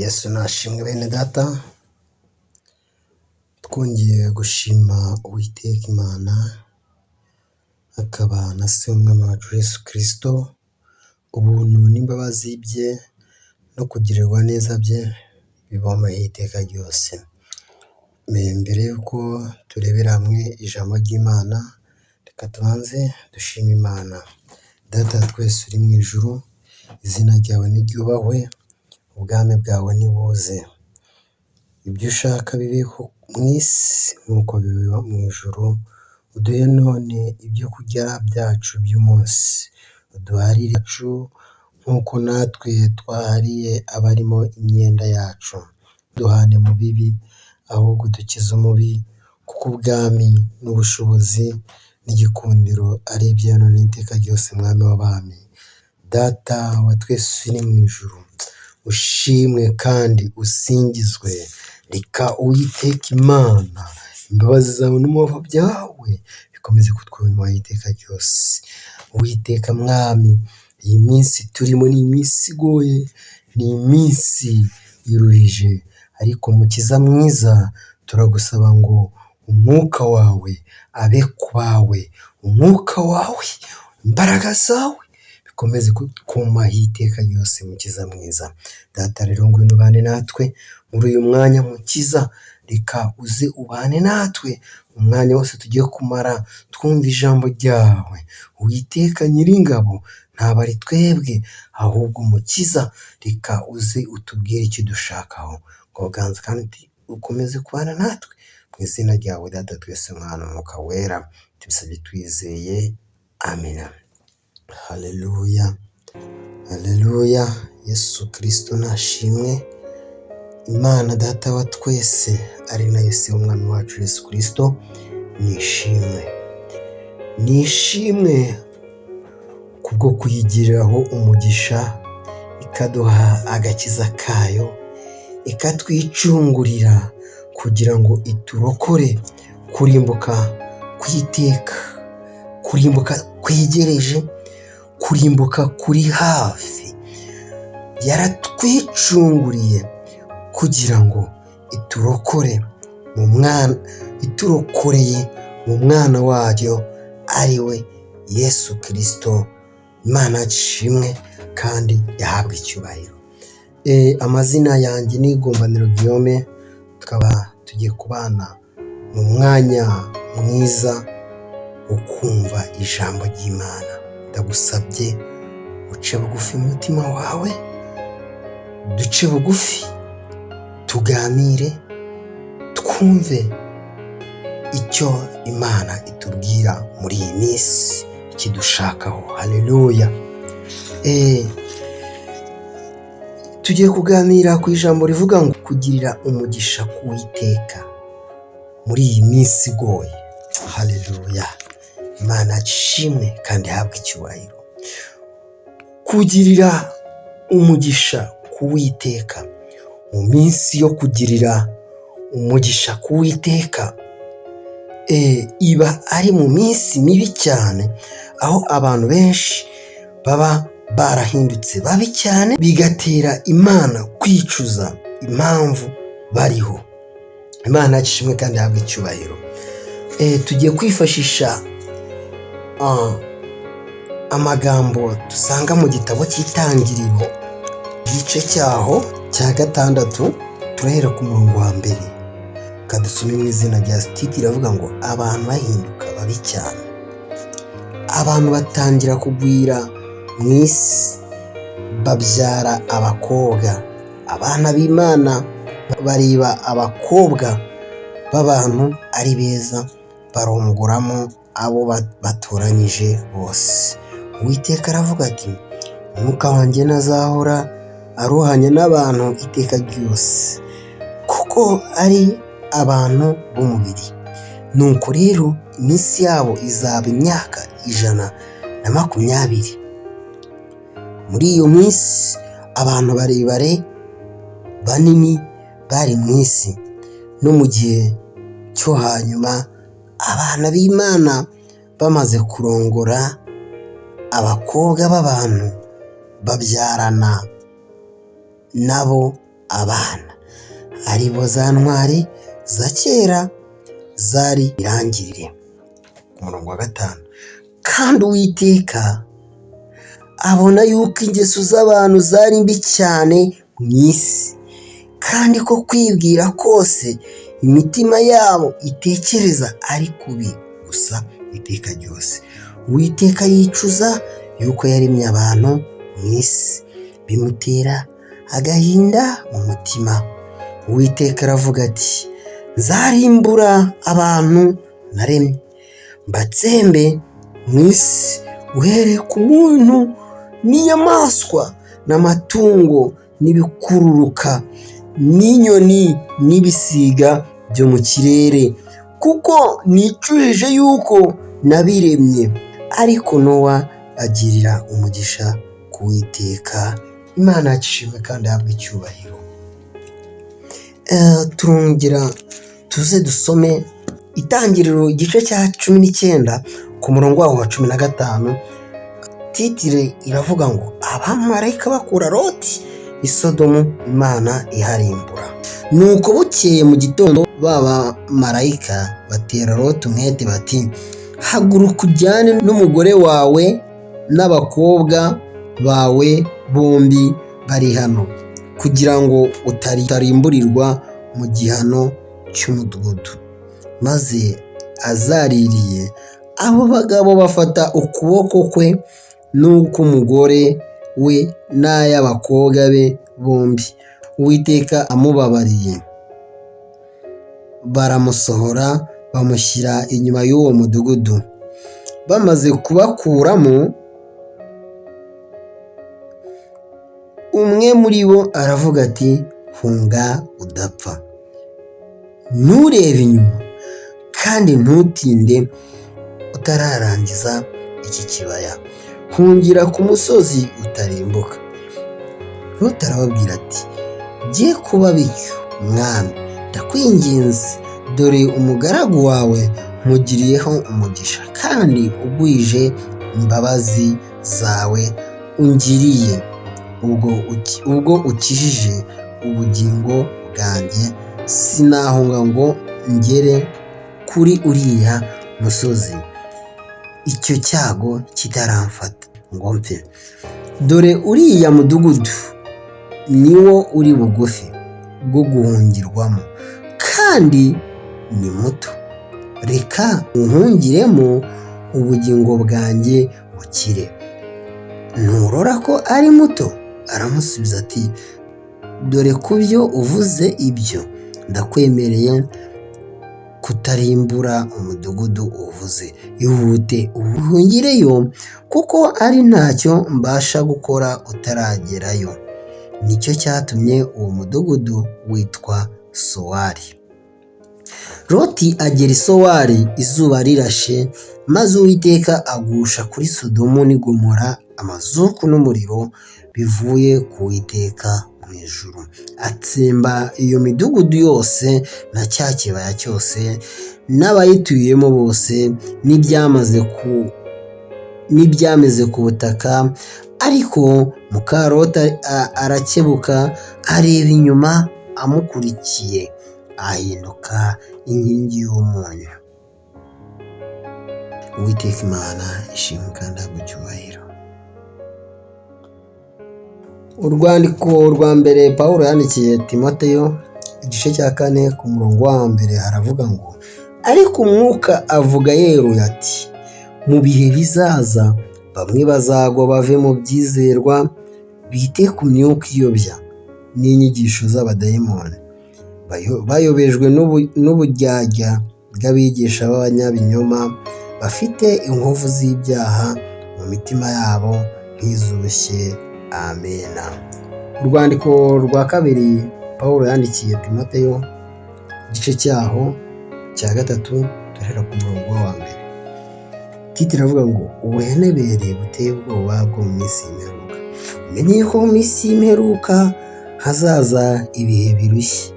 Yesu nashimwe bene data, twongeye gushima Uwiteka Imana, akaba na se w'umwami wacu Yesu Kristo, ubuntu n'imbabazi bye no kugirirwa neza bye bibaho iteka ryose. Mbere y'uko turebera hamwe ijambo ry'Imana, reka tubanze dushime Imana. Data wa twese uri mu ijuru, izina ryawe niryubahwe, ubwami bwawe nibuze, ibyo ushaka bibeho mu isi nk'uko biba mu ijuru, uduhe none ibyo kurya byacu by'umunsi, uduharire yacu nk'uko natwe twahariye abarimo imyenda yacu, duhane mu bibi ahubwo udukize umubi, kuko ubwami n'ubushobozi n'igikundiro ari ibyawe none n'iteka ryose, mwami w'abami. Data wa twese uri mu ijuru, ushimwe kandi usingizwe, reka Uwiteka Imana imbabazi zawe n'umubavu byawe bikomeze kutwubaha iteka ryose. Uwiteka Mwami, iyi minsi turimo ni iminsi igoye, ni iminsi iruhije, ariko Mukiza mwiza turagusaba ngo umwuka wawe abe ku bawe, umwuka wawe, imbaraga zawe bikomeze kukumaho iteka ryose Mukiza mwiza. Data rero ngwino ubane natwe muri uyu mwanya Mukiza, reka uze ubane natwe umwanya wose tugiye kumara twumva ijambo ryawe. Uwiteka Nyiringabo ntabwo ari twebwe ahubwo Mukiza, reka uze utubwire icyo udushakaho, ngo ganza kandi ukomeze kubana natwe mu izina ryawe Data twese Mwana Umwuka Wera, tubisabye twizeye, amina. Haleluya, haleluya, Yesu Kristo nashimwe, Imana Data wa twese ari nayo se w'umwami wacu Yesu Kristo nishimwe, nishimwe kubwo kuyigiriraho umugisha, ikaduha agakiza kayo, ikatwicungurira kugira ngo iturokore kurimbuka kw'iteka, kurimbuka kwegereje, kurimbuka kuri hafi. Yaratwicunguriye kugira ngo iturokore mu mwana, iturokoreye mu mwana wayo ari we Yesu Kristo. Imana ishimwe kandi yahabwa icyubahiro. Amazina yanjye ni Gombaniro Guillaume, tukaba tugiye kubana mu mwanya mwiza wo kumva ijambo ry'Imana. Ndagusabye uce bugufi umutima wawe, duce bugufi, tuganire, twumve icyo Imana itubwira muri iyi minsi ikidushakaho. Haleluya. Tugiye kuganira ku ijambo rivuga ngo kugirira umugisha k'Uwiteka muri iyi minsi igoye. Haleluya. Imana ishimwe kandi ihabwe icyubahiro. Kugirira umugisha k'Uwiteka mu minsi yo kugirira umugisha k'Uwiteka, iba ari mu minsi mibi cyane, aho abantu benshi baba barahindutse babi cyane, bigatera Imana kwicuza impamvu bariho. Imana ishimwe kandi ihabwe icyubahiro. Tugiye kwifashisha amagambo dusanga mu gitabo cy'Itangiriro, igice cyaho cya 6, turahera ku murongo wa mbere. Reka dusome mu izina rya Sititi, iravuga ngo abantu bahinduka babi cyane, abantu batangira kugwira mu isi, babyara abakobwa, abana b'Imana bareba abakobwa b'abantu ari beza, barongoramo abo batoranyije bose. Uwiteka aravuga ati umwuka wanjye ntazahora aruhanya n'abantu iteka ryose, kuko ari abantu b'umubiri. Nuko rero iminsi yabo izaba imyaka 120. Muri iyo minsi abantu barebare banini bari mu isi, no mu gihe cyo hanyuma abana b'Imana bamaze kurongora abakobwa b'abantu babyarana nabo abana, ari bo za ntwari za kera zari irangirire. Ku murongo wa 5, kandi Uwiteka abona yuko ingeso z'abantu zari mbi cyane mu isi, kandi ko kwibwira kose imitima yabo itekereza ari kubi gusa iteka ryose. Uwiteka yicuza yuko yaremye abantu mu isi, bimutera agahinda mu mutima. Uwiteka aravuga ati: nzarimbura abantu naremye, mbatsembe mu isi, uhereye ku muntu n'inyamaswa n'amatungo n'ibikururuka n'inyoni n'ibisiga byo mu kirere, kuko nicujije yuko nabiremye. Ariko Nowa agirira umugisha ku Uwiteka. Imana ishimwe kandi ahabwe icyubahiro. Turongera tuze dusome Itangiriro igice cya 19 ku murongo wawo wa 15. Titire iravuga ngo abamarayika bakura Loti i Sodomu, Imana iharimbura. Nuko bukeye mu gitondo ba bamarayika batera Loti umwete bati: haguruka ujyane n'umugore wawe n'abakobwa bawe bombi bari hano, kugira ngo utarimburirwa mu gihano cy'umudugudu. Maze azaririye abo bagabo bafata ukuboko kwe n'uk'umugore we n'ay'abakobwa be bombi, Uwiteka amubabariye, baramusohora bamushyira inyuma y'uwo mudugudu. Bamaze kubakuramo, umwe muri bo aravuga ati: hunga udapfa, nturebe inyuma kandi ntutinde utararangiza iki kibaya, hungira ku musozi utarimbuka. Loti arababwira ati: bye kuba bityo mwami, ndakwinginze, dore umugaragu wawe nkugiriyeho umugisha, kandi ugwije imbabazi zawe ungiriye, ubwo ukijije ubugingo bwanjye, sinahunga ngo ngere kuri uriya musozi icyo cyago kitaramfata ngo mpfe. Dore uriya mudugudu niwo uri bugufi bwo guhungirwamo, kandi ni muto, reka uhungiremo ubugingo bwanjye bukire. Nturora ko ari muto? Aramusubiza ati: dore ku byo uvuze ibyo ndakwemereye kutarimbura umudugudu uvuze. Ihute uhungireyo, kuko ari ntacyo mbasha gukora utaragerayo. Nicyo cyatumye uwo mudugudu witwa Sowari. Loti agera i Sowari izuba rirashe, maze Uwiteka agusha kuri Sodomu n'i Gomora amazuku n'umuriro bivuye ku Uwiteka mu ijuru, atsemba iyo midugudu yose na cya kibaya cyose n'abayituyemo bose n'ibyameze ku butaka. Ariko muka Loti arakebuka areba inyuma amukurikiye, ahinduka inkingi y'umunyu. Uwiteka Imana ishimwe kandi ahabwe icyubahiro. Urwandiko rwa mbere Pawulo yandikiye Timoteyo igice cya 4 ku murongo wa 1 haravuga ngo: ariko Umwuka avuga yeruye ati mu bihe bizaza bamwe bazagwa bave mu byizerwa, bite ku myuka iyobya n'inyigisho z'abadayimoni, bayobejwe n'uburyarya bw'abigisha b'abanyabinyoma, bafite inkovu z'ibyaha mu mitima yabo nk'izushye. Amena. Urwandiko rwa kabiri Pawulo yandikiye Timoteyo igice cyaho cya 3 duhera ku murongo wa 1. Titire iravuga ngo ubuhenebere buteye ubwoba bwo mu minsi y'imperuka. Umenye yuko mu minsi y'imperuka hazaza ibihe birushye,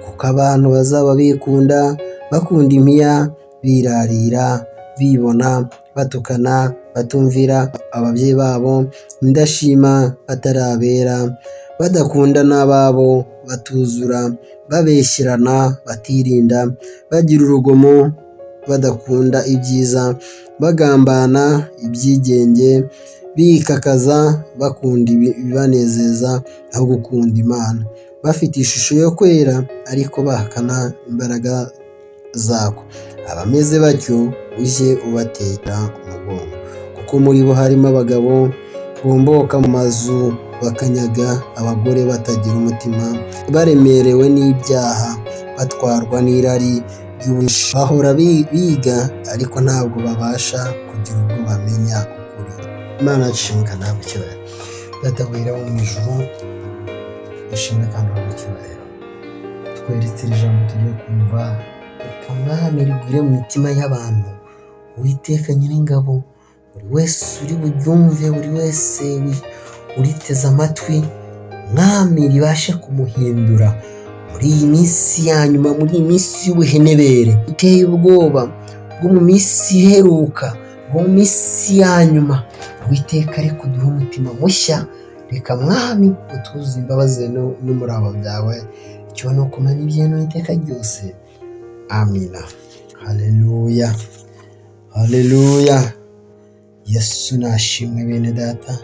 kuko abantu bazaba bikunda, bakunda impiya, birarira, bibona, batukana, batumvira ababyeyi babo, indashima, batarabera, badakunda n'ababo, batuzura, babeshyerana, batirinda, bagira urugomo, badakunda ibyiza, bagambana, ibyigenge, bikakaza, bakunda ibibanezeza aho gukunda Imana, bafite ishusho yo kwera ariko bahakana imbaraga zako. Abameze batyo ujye ubatera umugongo, kuko muri bo harimo abagabo bomboka mu mazu bakanyaga abagore batagira umutima, baremerewe n'ibyaha, batwarwa n'irari ry'ubwinshi, bahora biga ariko ntabwo babasha kugira ubwo bamenya ukuri. Imana yacu kandi ihabwe icyubahiro. Data wera wo mu ijuru, dushimwe kandi uhabwe icyubahiro. Tweretse iri jambo tugiye kumva, reka Mwami rigwire mu mitima y'abantu. Uwiteka Nyiringabo, buri wese uri buryumve, buri wese uriteze amatwi, Mwami ribashe kumuhindura muri iyi minsi ya nyuma, muri iyi minsi y'ubuhenebere iteye ubwoba bwo mu minsi iheruka, bwo mu minsi ya nyuma. Uwiteka reka uduhe umutima mushya, reka Mwami utuze imbabazi n'umurava byawe, icyo ni ukumenya ibyo iteka ryose. Amina. Haleluya, haleluya. Yesu nashimwe bene data,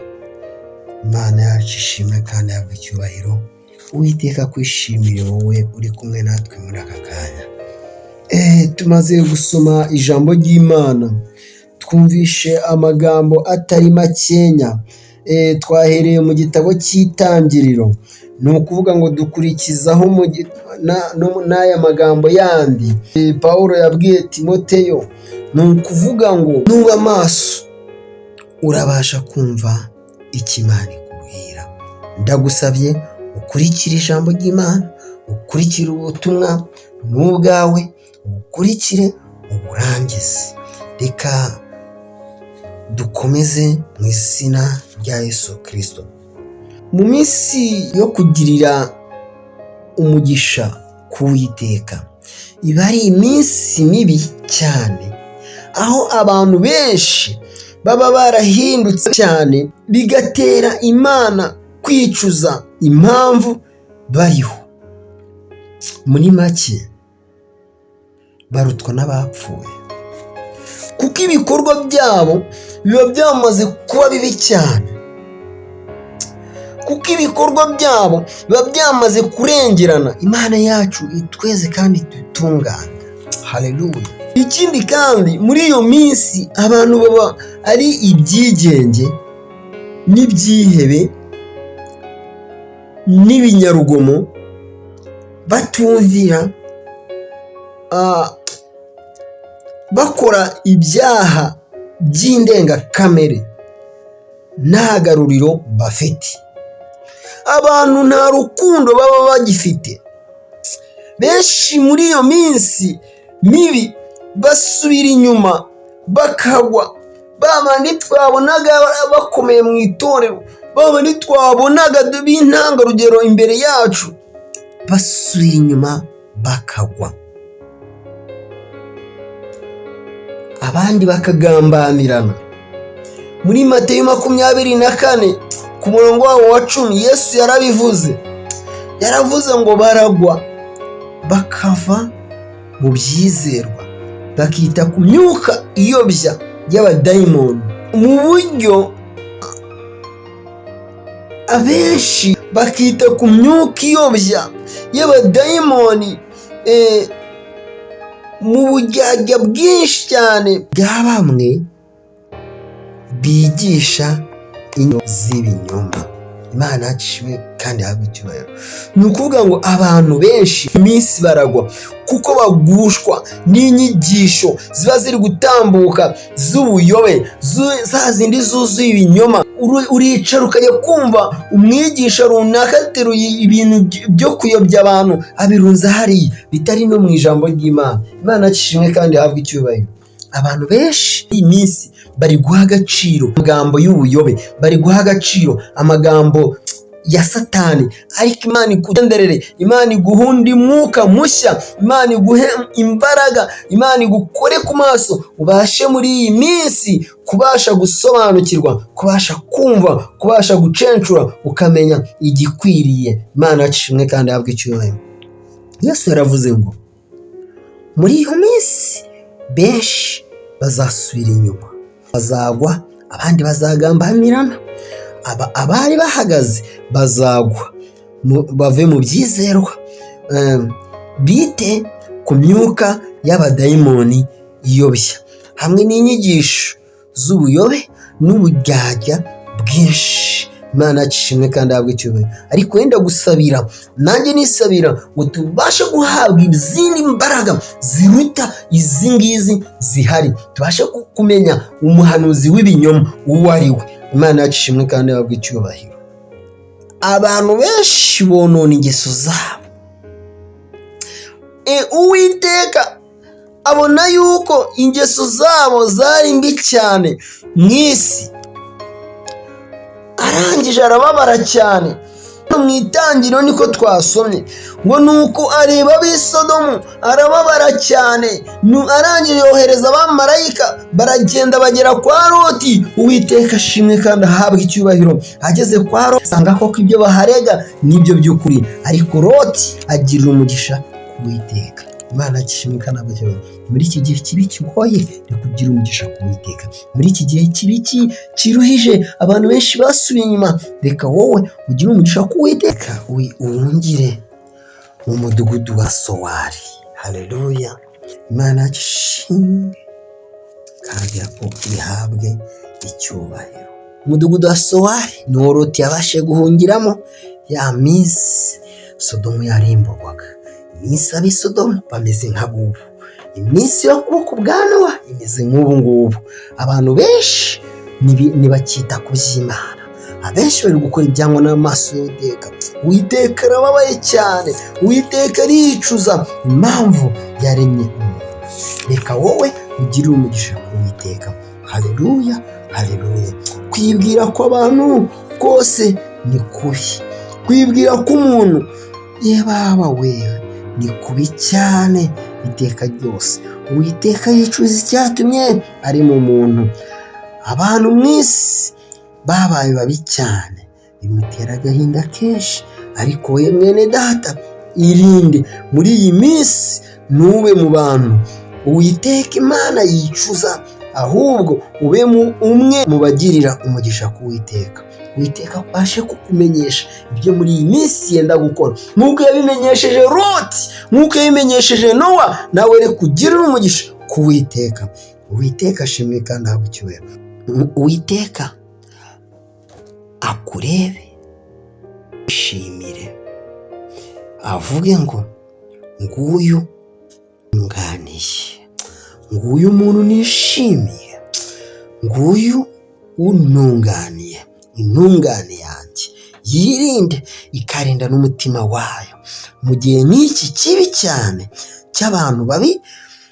Imana yacu ishimwe kandi ihabwe icyubahiro. Uwiteka akwishimire wowe uri kumwe natwe muri aka kanya. Tumaze gusoma ijambo ry'Imana, twumvishe amagambo atari makenya. Twahereye mu gitabo cy'Itangiriro, ni ukuvuga ngo dukurikizaho n'aya magambo yandi Pawulo yabwiye Timoteyo, ni ukuvuga ngo nuba amaso urabasha kumva icyo Imana ikubwira. Ndagusabye ukurikire ijambo ry'Imana, ukurikire ubutumwa n'ubwawe, ubukurikire uburangize. Reka dukomeze mu izina rya Yesu Kristo. Mu minsi yo kugirira umugisha k'Uwiteka, iba ari iminsi mibi cyane, aho abantu benshi baba barahindutse cyane, bigatera Imana kwicuza impamvu bariho. Muri make barutwa n'abapfuye, kuko ibikorwa byabo biba byamaze kuba bibi cyane, kuko ibikorwa byabo biba byamaze kurengerana. Imana yacu itweze kandi itutungane. Haleluya. Ikindi kandi muri iyo minsi abantu baba ari ibyigenge n'ibyihebe n'ibinyarugomo, batumvira, bakora ibyaha by'indengakamere nta garuriro bafite. Abantu nta rukundo baba bagifite. Benshi muri iyo minsi mibi basubira inyuma bakagwa. Ba bandi twabonaga bakomeye mu itorero, ba bandi twabonaga b'intangarugero imbere yacu, basubira inyuma bakagwa. Abandi bakagambanirana. Muri Mateyo 24 ku murongo wabo wa 10, Yesu yarabivuze. Yaravuze ngo baragwa bakava mu byizerwa, bakita ku myuka iyobya y'abadayimoni. Mu buryo abenshi bakita ku myuka iyobya y'abadayimoni, mu buryarya bwinshi cyane bwa bamwe bigisha inyo z'ibinyoma. Imana yacu kandi ihabwe icyubahiro. Ni ukuvuga ngo abantu benshi iminsi baragwa kuko bagushwa n'inyigisho ziba ziri gutambuka z'ubuyobe, za zindi zuzuye ibinyoma. Uricara ukajya kumva umwigisha runaka ateruye ibintu byo kuyobya abantu, abirunze hariya bitari no mu ijambo ry'Imana. Imana yacu kandi ihabwe icyubahiro. Abantu benshi iyi minsi bari guha agaciro amagambo y'ubuyobe, bari guha agaciro amagambo ya Satani, ariko Imana ikugenderere, Imana iguhe undi mwuka mushya, Imana iguhe imbaraga, Imana igukore ku maso, ubashe muri iyi minsi kubasha gusobanukirwa, kubasha kumva, kubasha gucencura, ukamenya igikwiriye. Imana yacu ishimwe kandi ihabwe icyubahiro. Yesu yaravuze ngo muri iyo minsi benshi bazasubira inyuma, bazagwa, abandi bazagambanirana, abari bahagaze bazagwa, bave mu byizerwa, bite ku myuka y'abadayimoni iyobya, hamwe n'inyigisho z'ubuyobe n'uburyarya bwinshi. Imana yacu ishimwe kandi ihabwe icyubahiro. Ariko wenda gusabira, nanjye nisabira ngo tubashe guhabwa izindi mbaraga ziruta izi ngizi zihari, tubashe kumenya umuhanuzi w'ibinyoma uwo ari we. Imana yacu ishimwe kandi ihabwe icyubahiro. Abantu benshi bonona ingeso zabo. Uwiteka abona yuko ingeso zabo zari mbi cyane mu isi, arangije arababara cyane. Mu itangiriro niko twasomye ngo nuko areba ab'i Sodomu arababara cyane, arangije yohereza abamarayika baragenda bagera kwa Loti. Uwiteka ashimwe kandi ahabwe icyubahiro. Ageze kwa Loti asanga koko ibyo baharega nibyo by'ukuri, ariko Loti agirira umugisha ku Uwiteka. Imana ishimwe kandi ahabwe icyubahiro. Muri iki gihe kibi kigoye, reka ugire umugisha ku Uwiteka. Muri iki gihe kibi kiruhije, abantu benshi basubiye inyuma, reka wowe ugire umugisha ku Uwiteka, uhungire mu mudugudu wa Sowari. Haleluya. Imana ishimwe kandi ihabwe icyubahiro. Umudugudu wa Sowari ni wo Loti yabashije guhungiramo ya minsi Sodomu yarimburwaga. Iminsi ab'i Sodomu bameze nk'abubu, iminsi yo kuboko bwa Nowa imeze nk'ubu ngubu. Abantu benshi ntibakita ku by'Imana, abenshi bari gukora ibyangwa n'amaso y'Uwiteka. Uwiteka arababaye cyane, Uwiteka aricuza impamvu yaremye umuntu. Reka wowe ugirire umugisha ku Uwiteka. Haleluya, haleluya. Kwibwira kw'abantu kose ni kubi, kwibwira k'umuntu yebaba wewe ni kubi cyane iteka ryose. Uwiteka yicuza icyatumye ari mu muntu. Abantu mu isi babaye babi cyane, bimutera agahinda kenshi. Ariko we mwene data, irinde muri iyi minsi, ntube mu bantu Uwiteka Imana yicuza, ahubwo ube umwe mu bagirira umugisha ku Uwiteka. Uwiteka abashe kukumenyesha ibyo muri iyi minsi yenda gukora, nk'uko yabimenyesheje Loti, nk'uko yabimenyesheje Nowa, nawe reka ugirire umugisha ku Uwiteka. Uwiteka ashimwe kandi ahabwe icyubahiro. Uwiteka akurebe, ishimire, avuge ngo nguyu nganiye, nguyu umuntu nishimiye, nguyu untunganiye, intungane yanjye yirinde ikarinda n'umutima wayo. Mu gihe nk'iki kibi cyane cy'abantu babi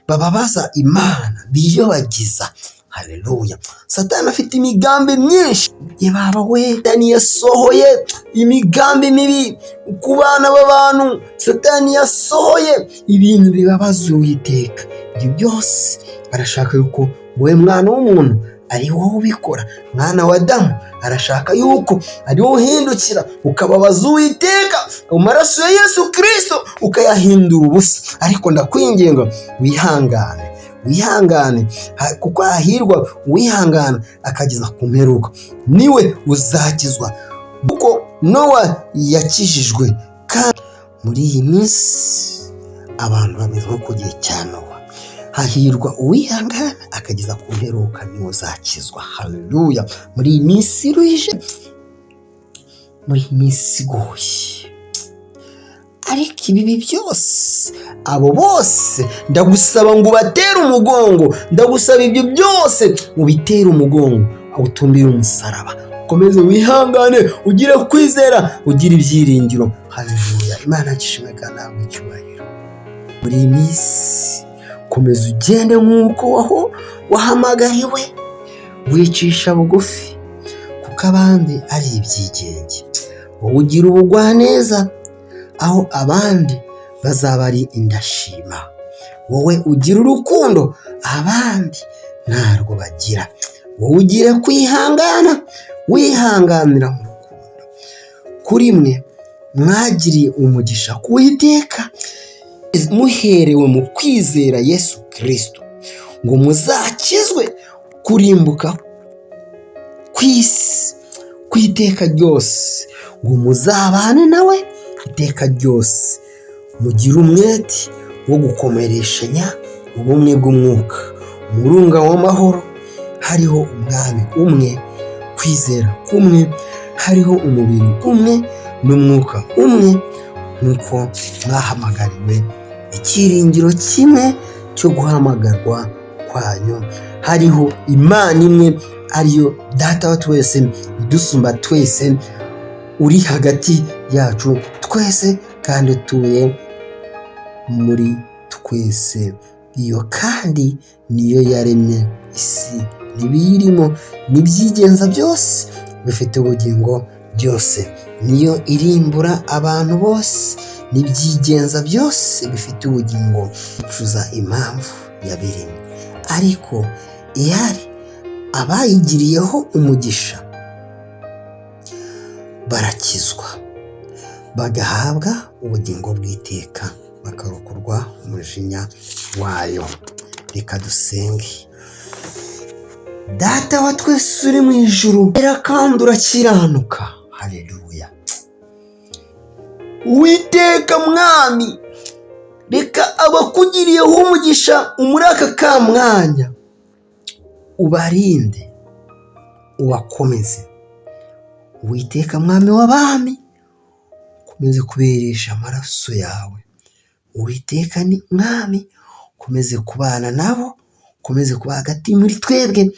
bababaza Imana, biyobagiza. Haleluya. Satani afite imigambi myinshi. Yebaba we, Satani yasohoye imigambi mibi ku bana b'abantu. Satani yasohoye ibintu bibabaza Uwiteka. Ibyo byose arashaka yuko wowe mwana w'umuntu ari wowe ubikora, mwana wa Adamu arashaka yuko ari wowe uhindukira ukababaza Uwiteka, amaraso ya Yesu Kristo ukayahindura ubusa. Ariko ndakwinginga wihangane, wihangane, kuko hahirwa uwihangana akageza ku mperuka, niwe uzakizwa, kuko Nowa yakijijwe. Kandi muri iyi minsi abantu bameze nko ku gihe cya Nowa. Hahirwa uwihangana akageza ku mperuka, niwe uzakizwa. Haleluya. Muri iyi minsi iruhije, muri iyi minsi igoye, ariko ibibi byose, abo bose ndagusaba ngo ubatere umugongo, ndagusaba ibyo byose ubitere umugongo, utumbire umusaraba, ukomeze wihangane, ugire kwizera, ugire ibyiringiro. Haleluya. Imana ishimwe kandi ahabwe icyubahiro. Muri iyi minsi komeza ugende nk'uko wahamagariwe, wicisha bugufi, kuko abandi ari ibyigenge. Wowe ugira ubugwaneza aho abandi bazaba ari indashima. Wowe ugira urukundo abandi ntarwo bagira. Wowe ugira kwihangana, wihanganira mu rukundo. Kuri mwe mwagiriye umugisha ku Uwiteka, muherewe mu kwizera Yesu Kristo, ngo muzakizwe kurimbuka kw'isi ku iteka ryose, ngo muzabane nawe iteka ryose. Mugire umwete wo gukomereshanya ubumwe bw'umwuka, umurunga w'amahoro. Hariho umwami umwe, kwizera kumwe, hariho umubiri umwe n'umwuka umwe, nk'uko mwahamagariwe icyiringiro kimwe cyo guhamagarwa kwanyu. Hariho Imana imwe ariyo Data wa twese, idusumba twese, uri hagati yacu twese kandi utuye muri twese. Iyo kandi niyo yaremye isi n'ibiyirimo n'ibyigenza byose bifite ubugingo byose. Niyo irimbura abantu bose n'ibyigenza byose bifite ubugingo, icuza impamvu yabiremye. Ariko ihari abayigiriyeho umugisha barakizwa, bagahabwa ubugingo bw'iteka, bakarokorwa umujinya wayo. Reka dusenge. Data wa twese uri mu ijuru, era kandi urakiranuka. Haleluya. Uwiteka Mwami, reka abakugiriyeho umugisha muri aka kamwanya ubarinde, ubakomeze. Uwiteka Mwami w'abami, ukomeze kuberesha amaraso yawe. Uwiteka ni Mwami, ukomeze kubana nabo, ukomeze kuba hagati muri twebwe.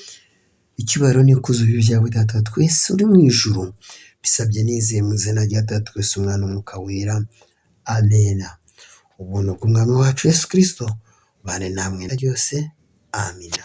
Icyubahiro n'ikuzo bibe ibyawe Data wa twese uri mu ijuru. Bisabye nizeye mu izina rya Data twese, Umwana n'Umwuka Wera. Amena. Ubuntu bw'Umwami wacu Yesu Kristo bane namwe ryose. Amina.